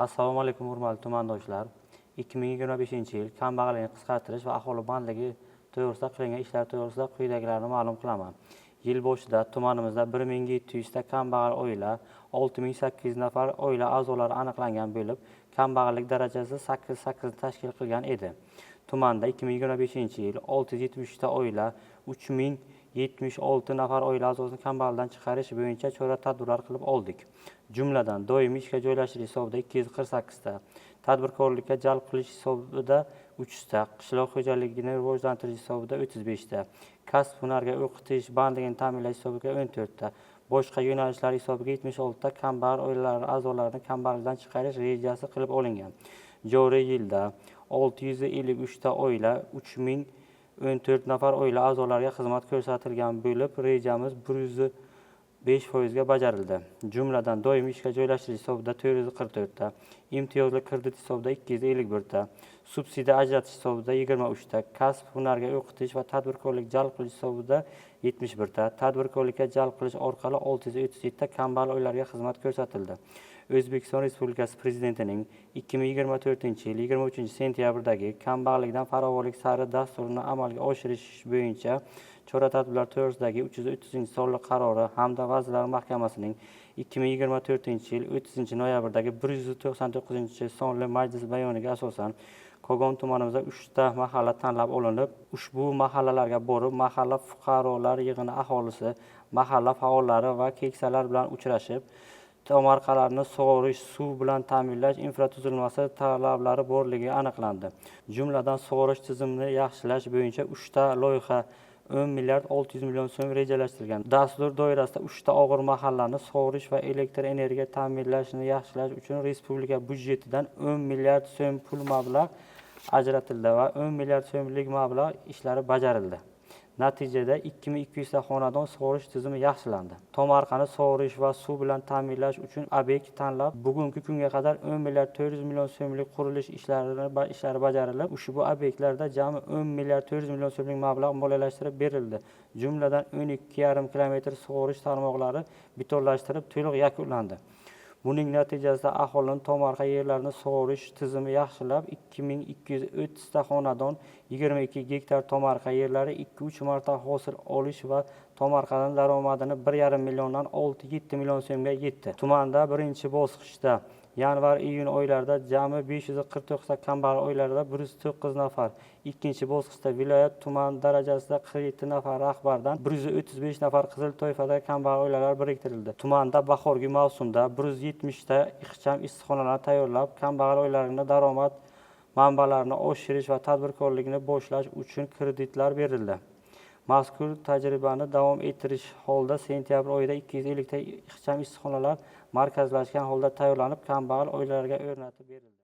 Assalomu alaykum, hurmatli tumandoshlar. 2025-yil kambag'allikni qisqartirish va aholi bandligi to'g'risida qilingan ishlar to'g'risida quyidagilarni ma'lum qilaman. Yil boshida tumanimizda 1700 ta kambag'al oila, 6800 nafar oila a'zolari aniqlangan bo'lib, kambag'allik darajasi 8,8 ni tashkil qilgan edi. Tumanda 2025-yil 673 ta oila, 3076 nafar oila a'zosini kambag'allikdan chiqarish bo'yicha chora-tadbirlar qilib oldik. Jumladan, doimiy ishga joylashtirish hisobida 248 ta, tadbirkorlikka jalb qilish hisobida 300 ta, qishloq xo'jaligini rivojlantirish hisobida 35 ta, kasb-hunarga o'qitish, bandligini ta'minlash hisobiga 14 ta, boshqa yo'nalishlar hisobiga 76 ta kambag'al oilalar a'zolarini kambag'allikdan chiqarish rejasi qilib olingan. Joriy yilda 653 ta oila, 3014 nafar oila a'zolariga xizmat ko'rsatilgan bo'lib, rejamiz 105% ga bajarildi. Jumladan, doimiy ishga joylashtirish hisobida 444 ta, imtiyozli kredit hisobida 251 ta, subsidiya ajratish hisobida 23 ta, kasb-hunarga o'qitish va tadbirkorlik jalb qilish hisobida 71 ta, tadbirkorlikka jalb qilish orqali 637 ta kambag'al oilalarga xizmat ko'rsatildi. O'zbekiston Respublikasi Prezidentining 2024-yil 23-sentyabrdagi Kambag'allikdan farovonlik sari dasturini amalga oshirish bo'yicha chora-tadbirlar to'g'risidagi 330-sonli qarori hamda Vazirlar Mahkamasining 2024-yil 30-noyabrdagi 199-sonli majlis bayoniga asosan Kogon tumanimizda 3 ta mahalla tanlab olinib, ushbu mahallalarga borib, mahalla fuqarolar yig'ini aholisi, mahalla faollari va keksalar bilan uchrashib, tomorqalarni sug'orish, suv bilan ta'minlash infratuzilmasi talablari borligi aniqlandi. Jumladan, sug'orish tizimini yaxshilash bo'yicha 3 ta loyiha 10 milliard 600 million so'm rejalashtirilgan. Dastur doirasida 3 ta og'ir mahallani sug'orish va elektr energiya ta'minlashni yaxshilash uchun respublika byudjetidan 10 milliard so'm pul mablag' ajratildi va 10 milliard so'mlik mablag' ishlari bajarildi. Natijada 2200 ta xonadon sug'orish tizimi yaxshilandi. Tomorqani sug'orish va suv bilan ta'minlash uchun obyekt tanlab, bugungi kunga qadar 10 milliard 400 million so'mlik qurilish ishlari bajarilib, ushbu obyektlarda jami 10 milliard 400 million so'mlik mablag' moliyalashtirib berildi. Jumladan, 12,5 kilometr sug'orish tarmoqlari betonlashtirib to'liq yakunlandi. Buning natijasida aholini tomorqa yerlarini sug'orish tizimi yaxshilab, 2230 ta xonadon, 22 gektar tomorqa yerlari 2-3 marta hosil olish va tomorqadan daromadini 1,5 milliondan 6-7 million so'mga yetdi. Tumanda birinchi bosqichda yanvar-iyun oylarida jami 549 ta kambag'al oilalarda 109 nafar, ikkinchi bosqichda viloyat, tuman darajasida 47 nafar rahbardan 135 nafar qizil toifadagi kambag'al oilalar biriktirildi. Tumanda bahorgi mavsumda 170 ta ixcham issiqxonalarni tayyorlab, kambag'al oilalarning daromad manbalarini oshirish va tadbirkorlikni boshlash uchun kreditlar berildi. Mazkur tajribani davom ettirish holda sentyabr oyida 250 ta ixcham issiqxonalar markazlashgan holda tayyorlanib, kambag'al oilalarga o'rnatib berildi.